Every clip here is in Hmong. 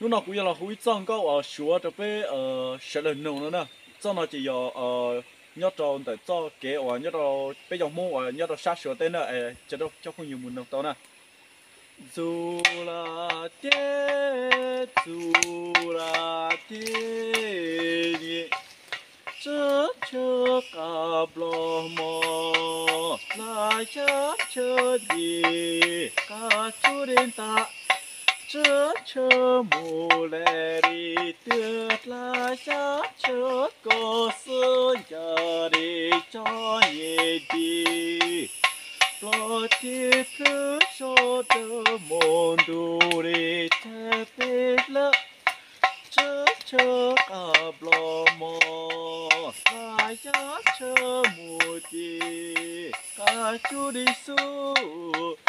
Hnub no kuv yuav los hu ib txoj nkauj uas Suav rau peb sawv daws mloog no na. Txoj no ces yog nyob rau ntawm txoj kev uas nyob rau peb cov Hmoob uas nyob rau sab Suav teb na, es cov phooj ywg mus mloog tau na. Ntxub laj teb, ntxub laj teb, tsab chaw qab nplo mog, laj xyab chaw di, qab cub di nta, tsab chaw mus le di twg, laj xyab chaw ko xwb ncaws di cov nyem di, plo tib plhwb so dawb mus ntu di teb peb lawm, tsab chaw qab nplo mog, laj xyab chaw mus di, qab cub di xub,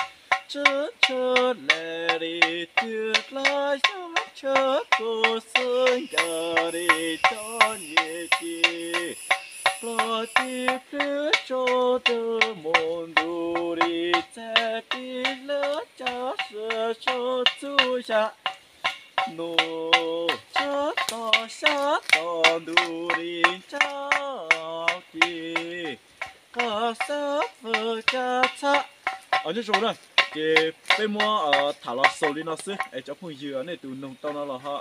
tsab chaw le di twg, laj xyab chaw ko xwb ncaws di cov nyem di, plo tib plhwb so dawb mus ntu di teb peb lawm, tsab sab so txub xya nus, tsab to xyab to ntu di ntsab ci, qab xab fwj caj txhab. Nyob zoo na, ces peb muab tham los xaus li no xwb es cov phooj ywg nej tus noog tau no los ho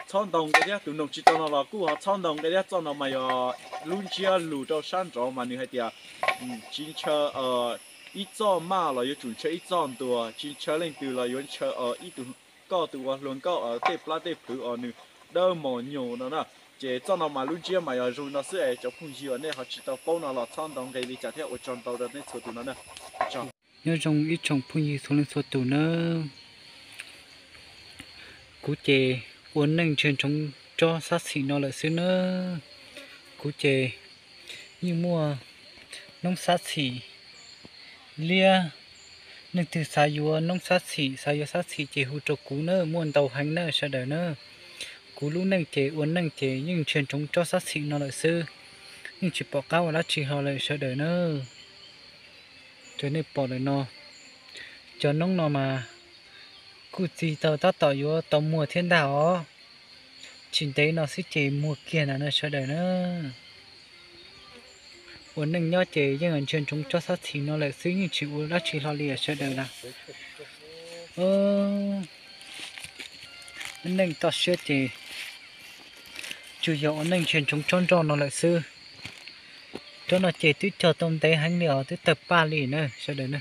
txhob ntau nqe thiab, tus noog tsis tau no los kuj ho txhob ntau nqe thiab. Txoj no mas yog lub ntsiab lus rau sab nraud mas nws hais tias tsis ntshaw ib txoj maj los yuav tsum ntshaw ib txoj ntuas, tsis ntshaw leej twg los yuav ntshaw ib tug, koj tus uas hluas nkauj tej plab tej plhwv os nws dawb mos nyoos no na. Ces txoj no mas lub ntsiab mas yog zoo li no xwb es cov phooj ywg nej ho tsis tau paub no los txhob ntau nqe li cas thiab ua tsaug ntau rau nej txhua tus no na. Nyob zoo ib tsoom phooj ywg txhua leej txhua tus nawb. Kuv ces ua neej nrhiav ntsoov tsob xab txhim no lawm xwb nawb. Kuv ces yeej muaj noob xab txhim liab. Leej twg xav yuav noob xab txhim, xav yuav xab txhim ces hu rau kuv na, muaj ntau heev na sawv daws na. Kuv lub neej ces ua neej ces yeej nrhiav ntsoov tsob xab txhim no lawm xwb, yeej tsis pom qab ua dab tsi hlo lawm sawv daws na. Raws nej pom lawm no, cov noob no mas kuj txi tau tab tom yuav tau muag thiab ntag os. Tsis ntev no xwb ces muag kiag ntag na sawv daws na. Ua neej nyob ces yeej nrhiav ntsoov tsob xab txhim no lawm xwb, yeej tsis ua dab tsi hlo li sawv daws na. Neej toj siab ces tsuas yog ua neej nrhiav ntsoov tsob nroj no lawm xwb. Tsob no ces twb cog tau ntev heev li os, twb tawg paj li na sawv daws na.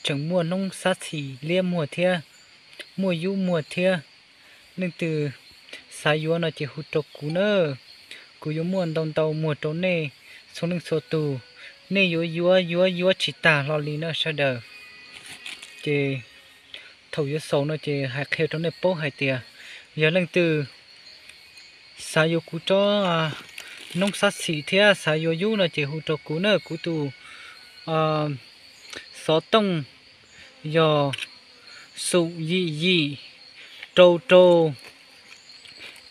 Tseem muaj noob xab txhim liab muag thiab, muaj yub muag thiab. Leej twg xav yuav no ces hu rau kuv na, kuv yuav muaj ntau ntau muag rau nej txhua leej txhua tus. Nej yuav yuav yuav yuav tsis tag hlo li na sawv daws. Ces thaum yuav xaus no ces hais qhia rau nej paub hais tias yog leej twg xav yuav kuv tsob noob xab txhim thiab xav yuav yub no ces hu rau kuv na, kuv tus xov tooj yog xoom yim yim rau rau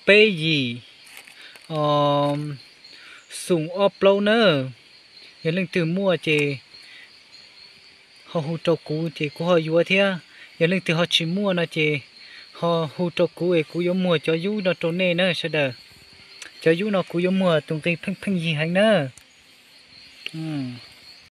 peb yim xoom ob plaub na. Yog leej twg muaj ces ho hu rau kuv ces kuv ho yuav thiab. Yog leej twg ho tsis muaj no ces ho hu rau kuv es kuv yuav muag cov yub no rau nej na sawv daws. Cov yub no kuv yuav muag tus nqi pheej pheej yig heev na.